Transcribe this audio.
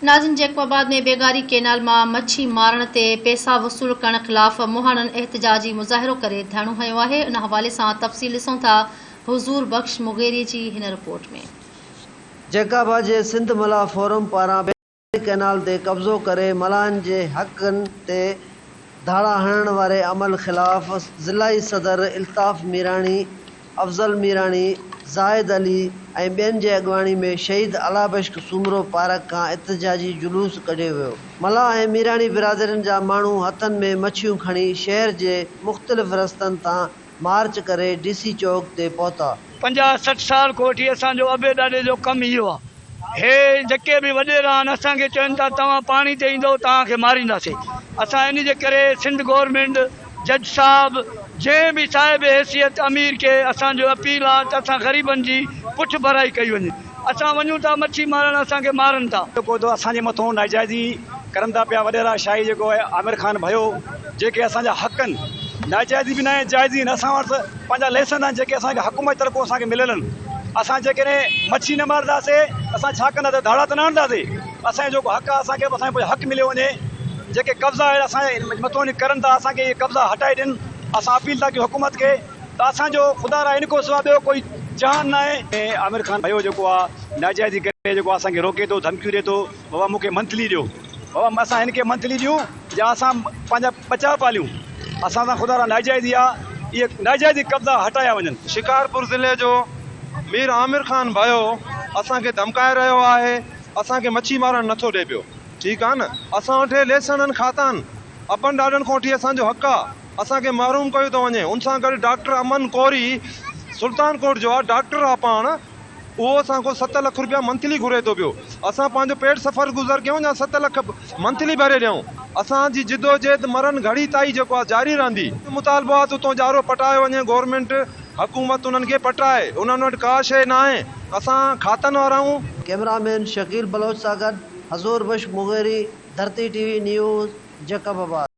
ناظرين جيڪب آباد ۾ بيگاري ڪينال مان مڇي مارڻ تي پئسا وصول ڪرڻ خلاف مهاڻن احتجاجي مظاهرو ڪري ڌرڻو هنيو آهي ان حوالي سان تفصيل ڏسون ٿا حضور بخش مغيري جي هن رپورٽ ۾. جيڪب آباد جي سنڌ ملاح فورم پاران بيگاري ڪئنال تي قبضو ڪري ملاحن جي حقن تي ڌاڙا هڻڻ واري عمل خلاف ضلعي صدر الطاف ميراڻي افضل ميراڻي، زاهد علي ۽ ٻين جي اڳواڻي ۾ شهيد الله بخش سومرو پارڪ کان احتجاجي جلوس ڪڍيو ويو. ملاح ۽ ميراڻي برادرين جا ماڻهو هٿن ۾ مڇيون کڻي شهر جي مختلف رستن تان مارچ ڪري ڊي سي چوڪ تي پهتا. پنجاهه 60 سال کان وٺي اسان جو ابي ڏاڏي جو ڪم اهو آ. هي جيڪي به وڏيرا آهن اسان کي چون ٿا توهان پاڻي تي ايندؤ توهان کي مارينداسين. اسان ان جي ڪري سنڌ گورنمينٽ جج صاحب جنهن به صاحب حيثيت امير کي اسان جو اپيل آ ته اسان غريبن جي پٺ ڀرائي ڪئي وڃي. اسان وڃون ٿا مڇي مارڻ اسان کي مارن ٿا. جيڪو ته اسان جي مٿون ناجائزي ڪرن ٿا پيا وڏيرا شاهي جيڪو آهي عامر خان ڀيو جيڪي اسان جا حق آهن ناجائزي به ناهي جائزي آهن اسان وٽ پنهنجا ليسن آهن جيڪي اسان کي حڪومت طرفون اسان کي مليل آهن اسان جيڪڏهن مڇي نه مارنداسي اسان ڇا ڪنداسي ڌاڙا ته نه هڻنداسي اسان جو جيڪو حق آهي اسان کي به اسان جو حق مليو وڃي جيڪي قبضا آهن اسان جي مٿون ڪرن ٿا اسان کي اهي قبضا هٽائي ڏين اسان اپيل ٿا ڪيون حڪومت کي ته اسان جو خدا را ان کان سوا ٻيو ڪوئي جهان ناهي. عامر خان ڀيو جيڪو آ ناجائزي ڪري جيڪو اسان کي روڪي ٿو ڌمڪيون ڏي ٿو بابا مون کي منٿلي ڏيو بابا اسان هن کي منٿلي ڏيون يا اسان پنهنجا ٻچا پاليون اسان سان خدا را ناجائزي آ اهي ناجائزي قبضا هٽايا وڃن. شڪارپور ضلعي جو مير عامر خان ڀيو اسان کي ڌمڪائي رهيو آهي اسان کي مڇي مارڻ نٿو ڏي پيو ٺيڪ آ نه اسان وٽ هي ليسڻن کاتا آهن ابن ڏاڏن کان وٺي اسان جو حق آ اسان کي محروم ڪيو ٿو وڃي ان سان گڏ ڊاڪٽر امن ڪوري سلطان ڪوٽ جو آ ڊاڪٽر آ پاڻ اهو اسان کان ست لک روپيا منٿلي گهري ٿو پيو اسان پنهنجو پيٽ سفر گذر ڪيون يا ست لک منٿلي ڀري ڏيون اسان جي جدوجهد مرن گهڙي تائي جيڪو آ جاري رهندي مطالبو آ ته اتون جارو پٽايو وڃي گورنمينٽ حڪومت انهن کي پٽائي انهن وٽ ڪا شيء ناهي اسان کاتن وارا آهيون. ڪئميرا مين شڪيل بلوچ سان گڏ Huzoor Bakhsh Mugheri, Dharti T V news, Jacobabad.